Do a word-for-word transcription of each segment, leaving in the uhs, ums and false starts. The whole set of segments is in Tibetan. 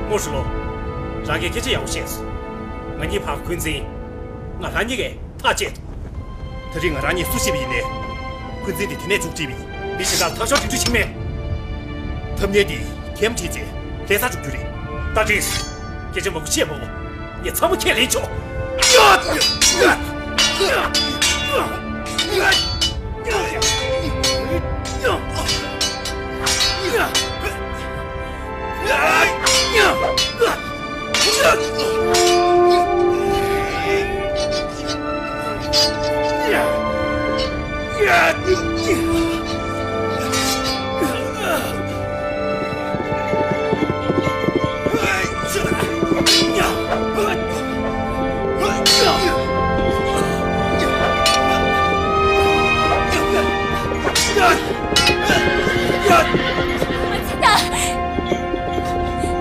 མུ་ཧྲི་ལོ། རང་གིས་སྐད་ཆ་ཡག་པོ་བཤད་སོང་། ང་གཉིས་བར་འཁོན་འཛིན། ང་རང་གཉིས་ཀས་ཐག་བཅད་ཐུབ། ད་རེས་ང་རང་གཉིས་སུ་ཤེས་པ་ཡིན་ནའི། འཁོན་འཛིན་དེ་དེ་ནས་མཇུག་སྒྲིལ་བ་ཡིན། མི་གཞན་དག་ཐག་ཆོད་འགྲིག་འགྲིག་ཆིག་མེད། ཐབས་ལམ་འདི་ཁྱེད་ཁྲིད་རྗེས་ལྷ་ས་འགྲོ་རྒྱུ་རེད། ད་འགྲིགས། སྐད་ཆ་མང་པོ་བཤད་མ་དགོས། ངས་ཚང་མ་ཁས་ལེན་ཆོག་མ་ཚད་ད།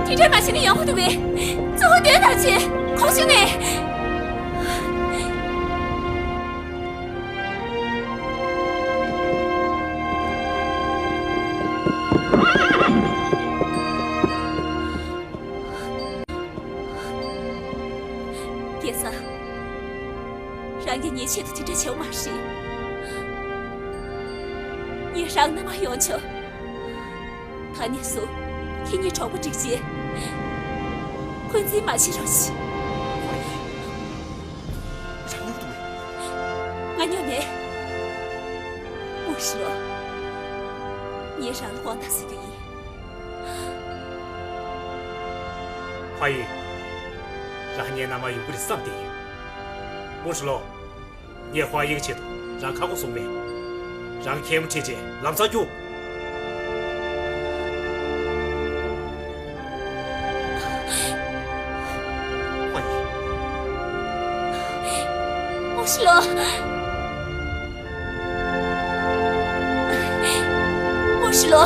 དེ་འདྲ་མ་བྱས་ན་ཡག་པོ་འདུག་གས། གཙོ་བོ་དོན་དག་ཆེ། ཁོང་ཞུ་ནས། སྐལ་བཟང་། རང་གིས་ངའི་ཆེད་དུ་དེ་འདྲ་བྱས་པ་མ་རེད། ངས་རང་མནའ་མ་ཡོང་ཆོག་ད་ནས་བཟུང་ཁྱེད་གཉིས་གྲོགས་པོ་སྒྲིག་བྱས། འཁོན་འཛིན་མ་བྱེད་རོགས་གྱིས། རང་སྨྱོ་འདུག་མེད། ང་སྨྱོ་མེད། མུ་ཧྲི་ལོ། ངས་རང་ལ་དགོངས་དག་ཞུ་རྒྱུ་ཡིན། ཧྭ་ཡི། རང་ངའི་མནའ་མར་ཡོང་གི་རེད་བསམ་བསྡད་ཡོད། མུ་ཧྲི་ལོ། ངས་ཧྭ་ཡི་གི་ཆེད་དུ་རང་ཁ་ཁོག་བཟུང་མེད། རང་གད་མོ་བྲེགས་བྱས་ལམ་སང་རྒྱུགས། ཧྭ་ཡི། མུ་ཧྲི་ལོ། མུ་ཧྲི་ལོ།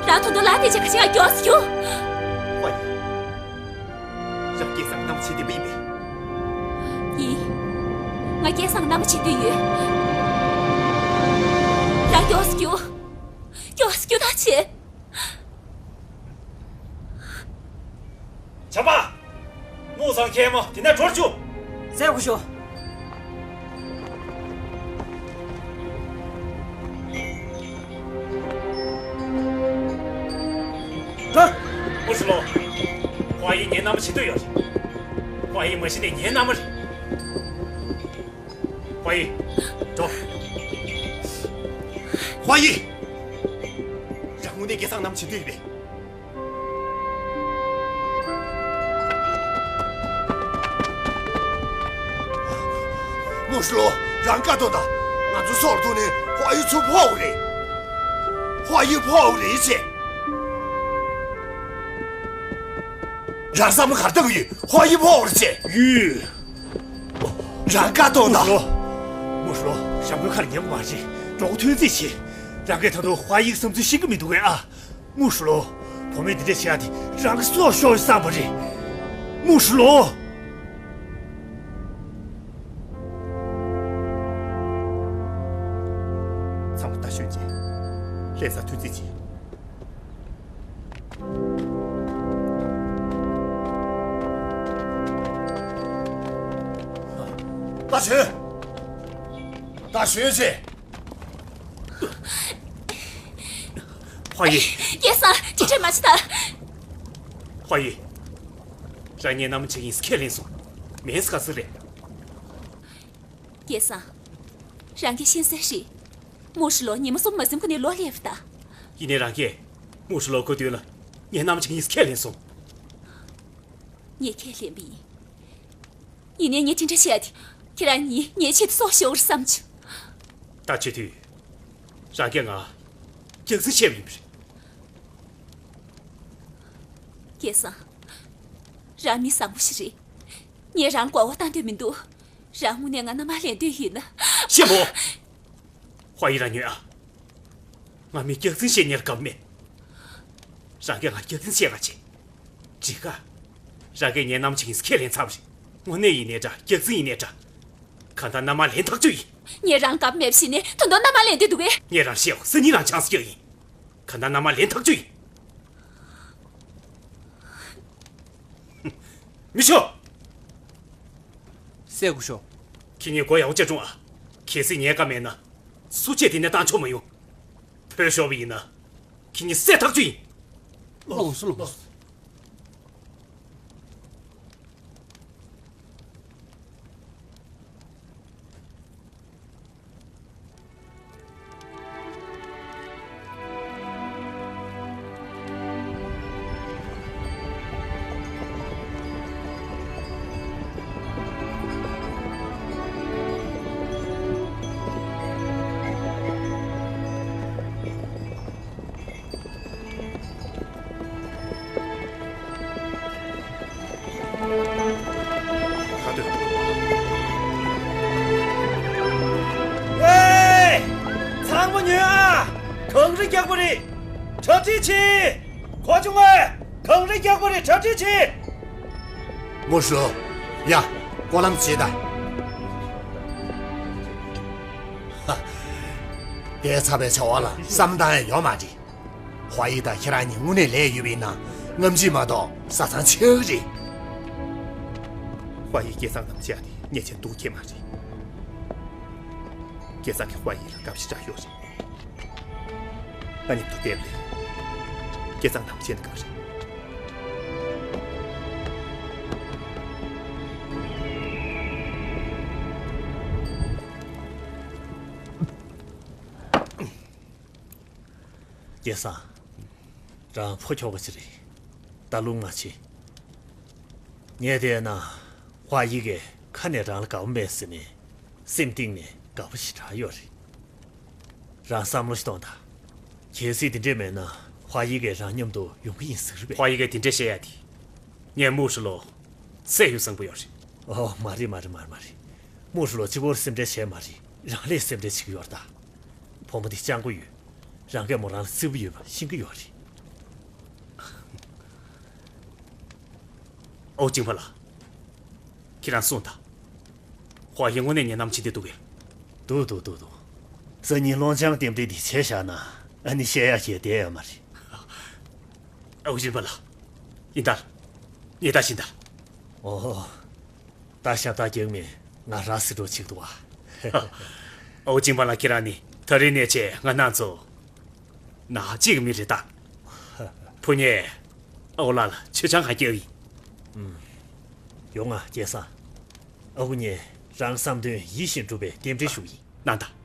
རང་ད་དུང་ལབ་བསྡད་བྱས་ག་ཅི་ཡང་མགྱོགས་སུ་རྒྱུགས། ཧྭ་ཡི། རང་སྐལ་བཟང་མནའ་མ་བྱེད་འདོད་པ་ཡིན་པས། ཡིན། ང་སྐལ་བཟང་མནའ་མ་བྱེད་འདོད་ཡོད། རང་མགྱོགས་སུ་རྒྱུགས། མགྱོགས་སུ་རྒྱུགས་ཐག་བྱེད། བྱམས་པ། སྔོ་བསངས་མཁལ་མ་དེ་ནས་འགྲོ་བཅུག་བཙལ་དགོས་ཤོག་ད། མུ་ཧྲི་ལོ། ཧྭ་ཡི་ངའི་མནའ་མ་བྱེད་འདོད་ཡོད་རེད། ཧྭ་ཡི་མ་གཞི་ནས་ངའི་མནའ་མ་རེད། ཧྭ་ཡི། འགྲོ། ཧྭ་ཡི། རང་དངོས་གནས་སྐལ་བཟང་མནའ་མ་བྱེད་འདོད་ཡོད་པས། མུ་ཧྲི་ལོ། རང་བཀའ་གཏོང་དང་། ང་ཚོ་སྲོག་ལ་ཐུག་ནས་ཧྭ་ཡི་ཚུར་འཕོ་དགོས་རེད། ཧྭ་ཡི་འཕོ་དགོས་རེད་ཅེས། རང་བསམ་བློ་ག་རེ་བཏང་གི་ཡོད། ཧྭ་ཡི་འཕོ་དགོས་རེད་ཅེས། ཡོད། རང་བཀའ་གཏོང་དང་། མུ་ཧྲི་ལོ། མུ་ཧྲི་ལོ། ཞང་པོའི་ཁ་ལ་ཉན་དགོས་མ་རེད། གྲོགས་ཐུག་རྩིས་བྱེད། རང་གིས་ད་དུང་ཧྭ་ཡི་བསམ་ཚུལ་ཤེས་ཀྱི་མི་འདུག་གས་ཨ། མུ་ཧྲི་ལོ། བུ་མོས་འདི་འདྲ་བྱེད་ཡ་དེ་རང་གི་སྲོག་ཤོར་བསམ་པ་རེད། མུ་ཧྲི་ལོ། ཚང་མ་ད་ཤོད་ཅིག་ལྷ་ས་ཐུག་རྩིས་བྱེད། ད་ཤོད། ད་ཤོད་ཅིག་ཧྭ་ཡི། སྐལ་བཟང་། དེ་འདྲ་མ་བྱེད་ད། ཧྭ་ཡི། རང་ངའི་མནའ་མ་བྱེད་ཀྱི་ཡིན་ཟེར་ཁས་ལེན་སོང་། མིན་ཟེར་ག་ཟེར་རེད། སྐལ་བཟང་། རང་གིས་ཤེས་གསལ་རེད། མུ་ཧྲི་ལོ་ཉི་མ་གསུམ་མ་ཟིན་གོང་ནས་ལོག་སླེབས་པ་ད། ཡིན་ནའི་རང་གིས་མུ་ཧྲི་ལོ་དགོས་དོན་ལ་ངའི་མནའ་མ་བྱེད་ཀྱི་ཡིན་ཟེར་ཁས་ལེན་སོང་། ངས་ཁས་ལེན་པ་ཡིན། ཡིན་ནའི་ངས་དེ་འདྲ་བྱས་ཏེ་ཁྱེད་རང་གཉིས་ངའི་ཆེད་དུ་སྲོག་ཤོར་བསམ་བྱུང་། ད་བྱེད་དུས། རང་གིས་ང་སྐྱག་རྫུན་བཤད་པ་ཡིན་པ་རེད། སྐལ་བཟང་། རང་མི་བཟང་པོ་ཞིག་རེད། ངས་རང་མགོ་བོ་བཏང་འདོད་མི་འདུག་རང་དངོས་གནས་ང་མནའ་མ་ལེན་འདོད་ཡོད་ན། ཤེས་མོ། ཧྭ་ཡི་རང་ཉོན་ཨ། ང་མི་སྐྱག་རྫུན་བཤད་མཁན་ལ་དགའ་པོ་མེད། རང་གིས་ང་སྐྱག་རྫུན་བཤད་ག་བྱེད། འགྲིག་ག་རང་གིས་ངའི་མནའ་མ་བྱེད་ཀྱི་ཡིན་ཟེར་ཁས་ལེན་ཚར་བ་རེད། དངོས་གནས་ཡིན་ནའི་འདྲ་སྐྱག་རྫུན་ཡིན་ནའི་འདྲ། གང་ལྟར་མནའ་མ་ལེན་ཐག་ཆོད་ཡིན། ངས་རང་དགའ་པོ་མེད་པ་ཤེས་ནས་ད་དུང་མནའ་མ་ལེན་འདོད་འདུག་གས། ངས་རང་བཤད་འོ་སང་ཉིན་རང་ཆང་ས་རྒྱག་ཡིན། གང་ལྟར་མནའ་མ་ལེན་ཐག་ཆོད་ཡིན། མི་ཤོག་སེ་གོ་ཤོག་ཁྱེད་གཉིས་མགོ་ཡག་པོ་ཅིག་བཅོམ་ཨ། གལ་སྲིད་ངའི་བཀའ་མེད་ན། སུ་གཅིག་དེ་ནས་བཏང་ཆོག་མ་ཡོང་། བོས་ཤོར་བ་ཡིན་ན། ཁྱེད་གཉིས་བསད་ཐག་ཆོད་ཡིན། ལགས་སོ་ལགས་སོ། ཨེ། ཚང་མ་ཉོན་ཨ། གངས་རི་རྒྱག་པ་རེད། གྲ་སྒྲིག་བྱེད། གོ་བྱུང་ངས། གངས་རི་རྒྱག་པ་རེད། གྲ་སྒྲིག་བྱེད། མུ་ཧྲི་ལོ། ཡ། སྐོར་ལམ་བྱེད་དང་། ཧ། དེ་ཚ་བའི་བྱ་བ་ལ་བསམ་བཏང་ཡ་ཡོད་མ་རེད། ཧྭ་ཡི་དང་ཁྱེད་རང་གཉིས་དངོས་གནས་ལས་ཡོད་པ་ཡིན་ན་རྔམ་བརྗིད་མ་གཏོགས་བཟའ་ཚང་ཆགས་ཀྱི་རེད། ཧྭ་ཡི་སྐལ་བཟང་རྣམས་བྱས་ཏེ་ཉེས་ཆད་འདུག་ཁྱེད་མ་རེད། སྐལ་བཟང་གིས་ཧྭ་ཡི་ལ་དགའ་བཞིན་རག་ཡོད་རེད། ང་མཉམ་དུ་བསྡད་པ་ལས། སྐལ་བཟང་ནང་མི་བྱེད་ན་གང་རེད། སྐལ་བཟང་། རང་ཕོ་ཁྱོ་ག་ཅི་རེད། ད་ལུང་མ་བྱེད། ངས་བལྟས་ན། ཧྭ་ཡི་གིས་ཁ་ནས་རང་ལ་དགའ་བོ་མེད་ཟེར་ནས། སེམས་གཏིང་ནས་དགའ་བོ་ཞེ་དྲག་ཡོད་རེད། རང་བསམ་བློ་ཞིག་གཏོང་དང་། གལ་སྲིད་དེ་འདྲས་མེད་ན། ཧྭ་ཡི་གིས་རང་མཉམ་དུ་ཡོང་གི་ཡིན་ཟེར་བས། ཧྭ་ཡི་གིས་དེ་འདྲས་བཤད་ཡ་དེ། ངས་མུ་ཧྲི་ལོ་བསད་ཡོད་བསམ་གི་ཡོད་རེད། ཨོ། མ་རེད་མ་རེད་མ་རེད་མ་རེད། མུ་ཧྲི་ལོ་གཅིག་པོར་སེམས་ཁྲལ་བྱས་མ་རེད། རང་ལས་སེམས་ཁྲལ་བྱེད་ཀྱི་ཡོད་རེད་ད། བུ་མོ་དེ་སྤྱང་པོ་ཡོད། རང་གིས་མོ་རང་ལ་བརྩེ་པོ་ཡོད་པ་ཤེས་ཀྱི་ཡོད་རེད། ཨོ་ཅིང་ཕ་ལགས། ཁྱེད་རང་གསུངས་དང་། ཧྭ་ཡི་དངོས་གནས་ངའི་ནང་མི་བྱེད་འདོད་འདུག་གས། འདུག་འདུག་འདུག་འདུག་སང་ཉིན་སློང་ཆང་རྟེན་འབྲེལ་འདི་བྱས་བཞག་ན་ཨ་ནི་བཤད་ཡ་བྱས་བསྡད་ཡོད་མ་རེད། ཨོ་ཅིང་ཕ་ལགས། ཡིན་ད། ངས་ད་བཞིན་ད། ཨོ། ད་ཞབས་ཏག་རྒྱག་མིན་ང་ར་སི་འགྲོ་ཆིག་འདུག་བ། ཨོ་ཅིང་པ་ལགས་ཁྱེད་རང་ནི་ད་རེས་ནས་བྱས་ང་རང་ཚོ་ནག་གཅིག་གི་མི་རེད་ད། ཕུ་ཉེ། ཨོ་ལགས་ལ་མཆོད་ཆང་གང་རྒྱག་ཡིན། ཡོང་ང་སྐལ་བཟང་། ཨ་ཁུ་ཉེ་རང་བསམ་དོན་ཡིད་བཞིན་འགྲུབ་པའི་རྟེན་འབྲེལ་ཞུ་གི་ཡིན། གནང་དང་།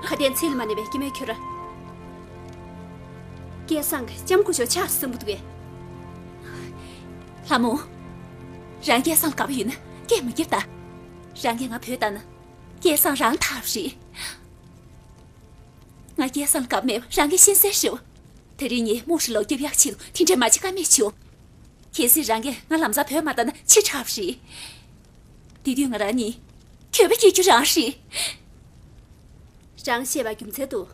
ཁ་དན་ཚིག་ལ་མ་ནས་པའི་སྐྱེ་མེད་ཁྱོད་ར། སྐལ་བཟང་གི་ལྕམ་སྐུ་ཞོགས་ཆགས་སུ་འབུ་འདུག་གས། ལྷ་མོ། རང་སྐལ་བཟང་ལ་དགའ་པོ་ཡོད་ན་སྐད་མ་རྒྱབ་ད། རང་གིས་ང་བོས་ལྟ་ན། སྐལ་བཟང་རང་ཐར་རེད། ང་སྐལ་བཟང་ལ་དགའ་པོ་མེད་པ་རང་གིས་ཤེས་གསལ་རེད་བ། དེ་རིང་ངས་མུ་ཧྲི་ལོ་རྒྱབ་ཡག་ཆེད་དུ་དེ་འདྲའི་མ་བྱེད་ཀ་མེད་བྱུང་། གལ་སྲིད་རང་གིས་ང་ལམ་སང་བོས་མ་ལྟ་ན་ཕྱི་དྲགས་པ་རེད། དེ་དུས་ང་རང་གཉིས་འགྱོད་པ་སྐྱེ་རྒྱུ་རང་རེད། རང་བཤད་པ་རྒྱུ་མཚན་འདུག་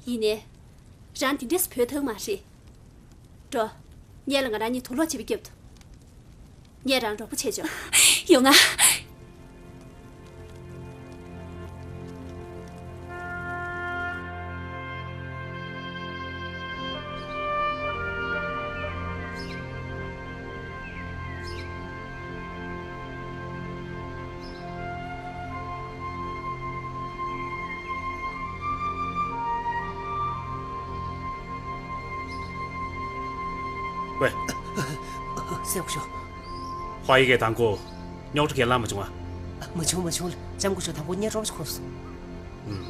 ཡིན་ནའི། རང་དེ་འདྲས་སུ་བོས་ཐུབ་མ་རེད། འགྲོ། ངེད་ལ་ང་རང་གཉིས་དུག་ལོག་བྱེད་པ་རྒྱབ་ཐུབ། ངས་རང་རོགས་པ་བྱེད་ཆོག་ཡོང་ང་། ཝེ། སེམས་ཤོག་ཧྭ་ཡི་གེ་དང་གོ་རྙོག་དྲ་གས་ལངས་མ་བྱུང་ང་། མ་བྱུང་མ་བྱུང་ལ་ལྕམ་སྐུ་ཞོགས་དང་པོ་ངའི་རོགས་པ་ཁོམས་སོང་། ཨུམ།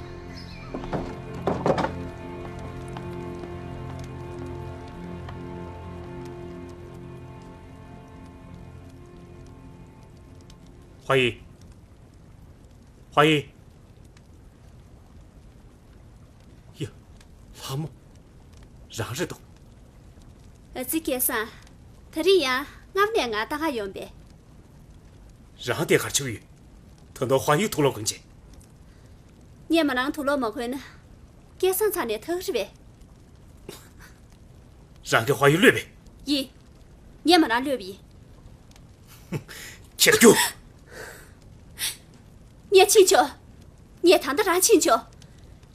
ཧྭ་ཡི། ཧྭ་ཡི། ཡ། ལྷ་མོ། རང་རེད་དོ། ཨ་ཙི་སྐལ་བཟང་། དེ་རིང་ཡང་སྔར་ནས་ང་ལྟ་ག་ཡོང་པས། རང་དེ་གར་ཆུག་ཡོད། ད་ ད་དུང་ཧྭ་ཡུས་དུག་ལོག་གོན་ཅིག་ངས་མོ་རང་དུག་ལོག་མ་གོན་ན། སྐལ་བཟང་ཚང་ནས་ཐག་རིང་བས། རང་གིས་ཧྭ་ཡུས་གློད་པས། ཡིན། ངས་མོ་རང་གློད་པ་ཡིན། ཁྱེར་རྒྱུགས། ངས་ཕྱིན་ཆོག་ངས་ད་ལྟ་རང་ཕྱིན་ཆོག་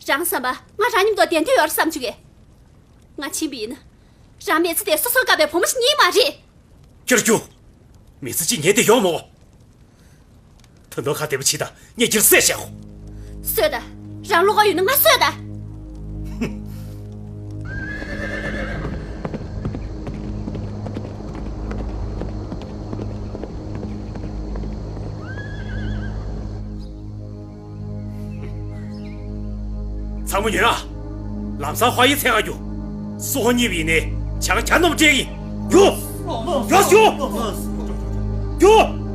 རང་བསམ་པ་ང་རང་མཉམ་དུ་བདེ་དོན་ཡོད་རེད་བསམ་བཅུག་གས། ང་ཕྱིན་པ་ཡིན་ན། རང་མི་ཚེ་དེ་སོ་སོར་བཀག་པའི་བུ་མོ་ཞིག་རྙེད་མ་རེད། ཁྱེར་རྒྱུགས། མི་ཚེ་གཅིག་ཉལ་བསྡད་ཡོང་མོ། ད་དུང་ཁ་བདེ་པོ་བྱེད་དང་། ངས་ཁྱེར་བསད་བཞག་གོ། གསོད་དང་། རང་བློ་ཁོག་ཡོད་ན་ང་གསོད་དང་། ཚང་མ་ཉོན་ཨ། ལམ་སང་ཧྭ་ཡུས་འཚོལ་ག་རྒྱུགས། སུ་ཧོ་རྙེད་པ་ཡིན་ནའི་བྱ་དགའ་གྱ་ནོམ་སྤྲད་ཀྱི་ཡིན། རྒྱུགས། རྒྱུགས་ཤོག་རྒྱུགས།